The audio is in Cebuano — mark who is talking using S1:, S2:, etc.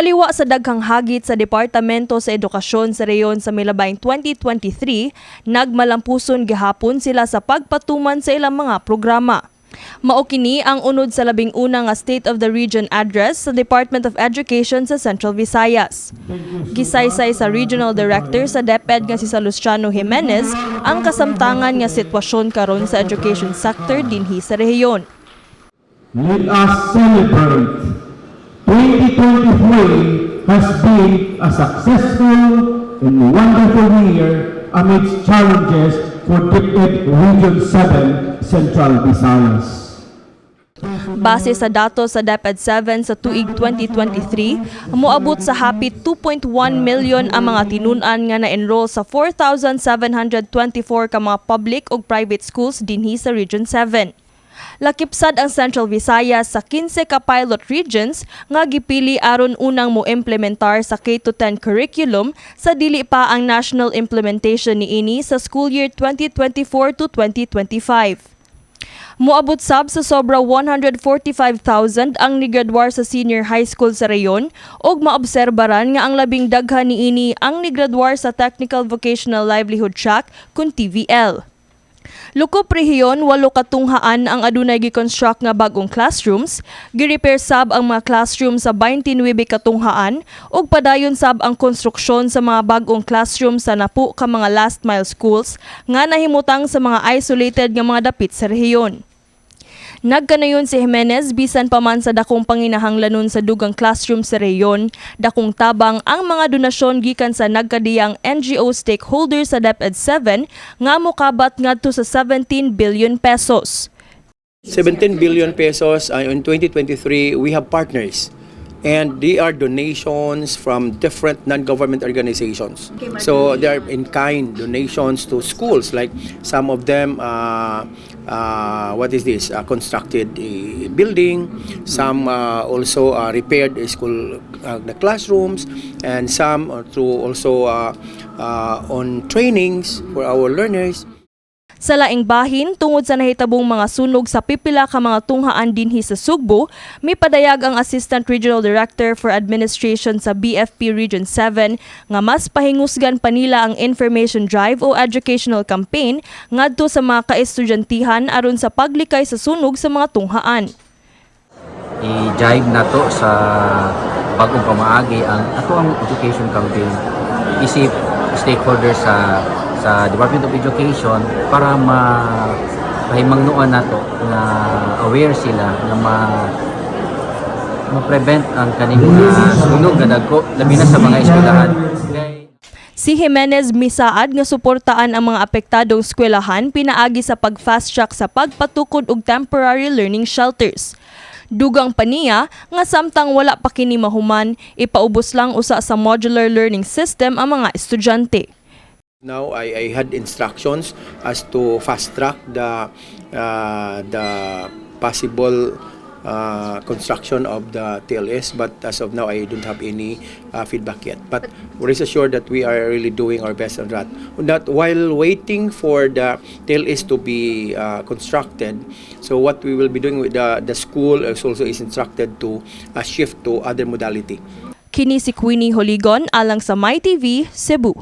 S1: Kaliwa sa daghang hagit sa Departamento sa Edukasyon sa rehiyon sa milabayng 2023, nagmalampuson gihapon sila sa pagpatuman sa ilang mga programa. Mao kini ang unod sa 11 nga State of the Region Address sa Department of Education sa Central Visayas. Gisaysay sa Regional Director sa DepEd nga si Salustiano Jimenez ang kasamtangan nga sitwasyon karon sa education sector dinhi sa rehiyon.
S2: Let us celebrate. 2023 has been a successful and wonderful year amidst challenges for DepEd Region 7 Central Visayas.
S1: Base sa datos sa DepEd 7 sa tuig 2023, moabot sa hapit 2.1 million ang mga tinun-an nga na-enroll sa 4,724 ka mga public ug private schools dinhi sa Region 7. Lakip sad ang Central Visayas sa 15 ka pilot regions nga gipili aron unang mo-implementar sa K-10 curriculum sa dili pa ang national implementation niini sa school year 2024 to 2025. Moabot sab sa sobra 145,000 ang nigraduar sa senior high school sa rehiyon ug maobserbaran nga ang labing daghan niini ang nigraduar sa Technical Vocational Livelihood Track kun TVL. Lukop rehiyon, walo katunghaan ang adunay gi-construct nga bag-ong classrooms, gi-repair sab ang mga classroom sa 29 katunghaan ug padayon sab ang konstruksyon sa mga bag-ong classroom sa 10 ka mga last mile schools nga nahimutang sa mga isolated nga mga dapit sa rehiyon. Nagkanayon si Jimenez, bisan pa man sa dakong panginahanglanon sa dugang classroom sa rehiyon, dakong tabang ang mga donasyon gikan sa nagkadiyang NGO stakeholders sa DepEd 7 nga mokabat ngadto sa 17 billion pesos.
S3: 17 billion pesos in 2023. We have partners and they are donations from different non-government organizations. So they are in kind donations to schools, like some of them, what is this, constructed a building, some also repaired a school, the classrooms, and some are through also on trainings for our learners.
S1: Sa laing bahin, tungod sa nahitabong mga sunog sa pipila ka mga tunghaan dinhi sa Sugbo, mipadayag ang Assistant Regional Director for Administration sa BFP Region 7 nga mas pahingusgan pa nila ang information drive o educational campaign ngadto sa mga kaestudyantihan aron sa paglikay sa sunog sa mga tunghaan.
S4: I-drive nato sa bagong pamaagi ang ato ang education campaign isip stakeholder sa Department of Education para ma pahimangnoan nato nga aware sila nga ma-prevent ang kaning mga sunog nga dagko, labi na sa mga eskwelahan. Kay
S1: Si Jimenez misaad nga suportaan ang mga apektadong eskwelahan pinaagi sa pag-fast track sa pagpatukod og temporary learning shelters. Dugang pa niya nga samtang wala pa kini mahuman, ipaubos lang usa sa modular learning system ang mga estudyante.
S3: Now I had instructions as to fast track the possible construction of the TLS, but as of now I don't have any feedback yet. But rest assured that we are really doing our best on that. That while waiting for the TLS to be constructed, so what we will be doing with the school is also is instructed to shift to other modality.
S1: Kini si Queenie Holigon alang sa MyTV, Cebu.